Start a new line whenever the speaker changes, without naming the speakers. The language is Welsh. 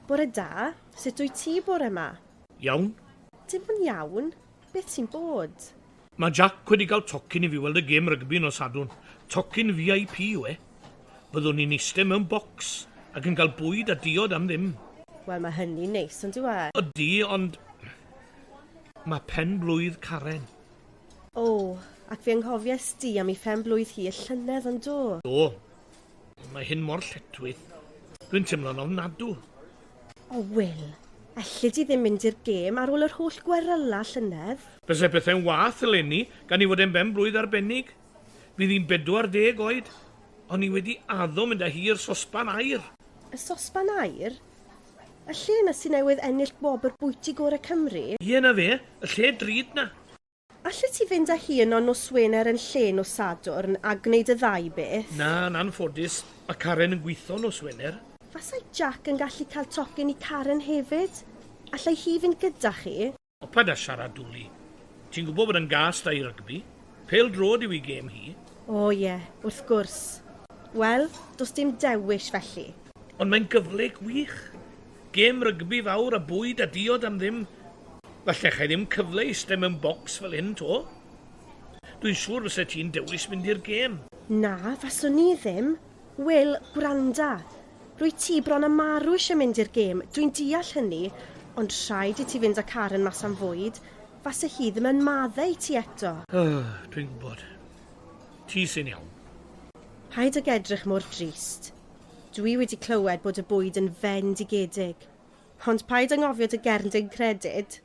Bore da, sut wyt ti bore 'ma?
Iawn.
Dim ond iawn? Beth sy'n bod?
Mae Jack wedi cael tocyn i fi weld y gêm rygbi nos Sadwrn. Tocyn VIP yw e. Byddwn ni'n eistedd mewn bocs ac yn cael bwyd a diod am ddim.
Wel, mae hynny'n neis, ond yw e?
Ydy, ond mae pen-blwydd Karen.
O, ac fe anghofies di am ei phen-blwydd hi y llynedd, yn do?
Do. Mae hyn mor lletchwith. Dwi'n teimlo'n ofnadw.
O, Wil, elli di ddim mynd i'r gêm ar ôl yr holl gweryla llynedd.
Byse pethau'n wath eleni gan i fod e'n ben-blwydd arbennig. Fydd hi'n 40 oed. O'n i wedi addo mynd â hi i'r Sosban Aur.
Y Sosban Aur? Y lle 'na sy newydd ennill gwobr Bwyty Gorau Cymru?
Ie, 'na fe, y lle drud 'na.
Allet ti fynd â hi yno nos Wener yn lle nos Sadwrn a gwneud y ddau beth?
Na, yn anffodus, mae Karen yn gweithio nos Wener.
Fasai Jack yn gallu cael tocyn i Karen hefyd? Allai hi fynd gyda chi?
O, paid â siarad dwli. Ti'n gwybod bod yn gas 'da hi rygbi. Pêl-droed yw ei gêm hi.
O ie, wrth gwrs. Wel, does dim dewis felly.
Ond mae'n gyfle gwych. Gêm rygbi fawr a bwyd a diod am ddim. Falle chai ddim cyfle i iste mewn bocs fel hyn 'to. Dwi'n siŵr fyse ti'n dewis mynd i'r gêm.
Na, faswn i ddim. Wil, gwranda. Rwyt ti bron â marw eisiau mynd i'r gêm, dwi'n deall hynny, ond rhaid i ti fynd â Karen mas am fwyd. Fase hi ddim yn maddau i ti eto.
Dwi'n gwybod. Ti sy'n iawn.
Paid ag edrych mor drist. Dwi wedi clywed bod y bwyd yn fendigedig. Ond paid anghofio dy gerndyn credyd.